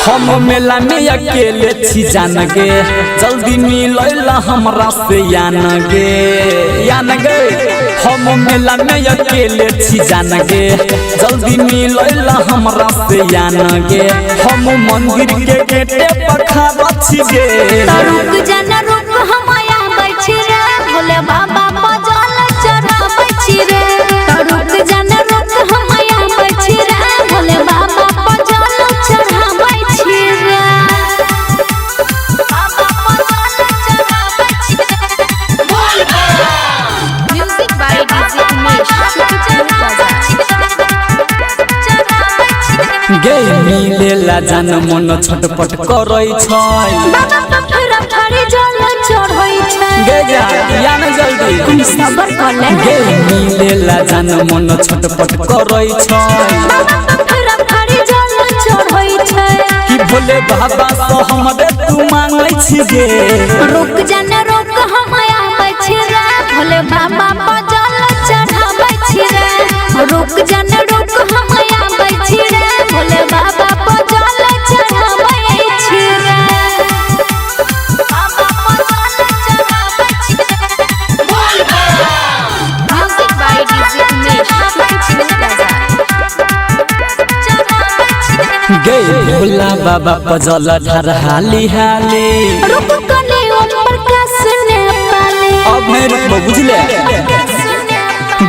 हम मेला में अकेले छी जान गे, जल्दी मिलैला हमरा से यान गे, यान गे। हम मेला में अकेले छी जान गे, जल्दी मिलैला हमरा से यान गे। हम मंदिर के गेटे पर खड़ा छी गे। तो रुक जाना रुक हम आबै छी रे, भोले बाबा पर जल चढ़ाबै छी रे। तो रुक जाना रुक हम आबै छी रे, भोले बाबा पर जल चढ़ाबै छी रे। बाबा पर जल चढ़ाबै छी रे। Music by DJ Umesh, Chutipur Bazaar. गे मिलेला जान मन छटपट करै छै, बाबा पर फेरा फेरी जल चढ़ै छै। गे जा या न जल्दी कुछ सबर कर ले। गे मिलेला जान मन छटपट करै छै, बाबा पर फेरा फेरी जल चढ़ै छै। कि भोले बाबा से हमरे तू मांगै छी गे। रुक जाना रुक हम आबै छी रे, भोले बाबा पर जल चढ़ाबै छी रे। रुक जाना रुक हम आबै छी रे, भोले बाबा पर जल चढ़ाबै छी रे। बाबा पर जल चढ़ाबै छी रे। Music by DJ Umesh, Chutipur Bazaar. गे भोला बाबा पर जल ढार हाली हाली, रुक कने ओम प्रकाश ने पाले। अब नहीं रुकबो बुझले।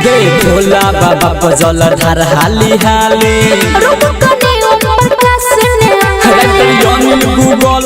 गे भोला बाबा पर जल ढार हाली हाली, रुक कने ओम प्रकाश ने राइटर अनिल गूगल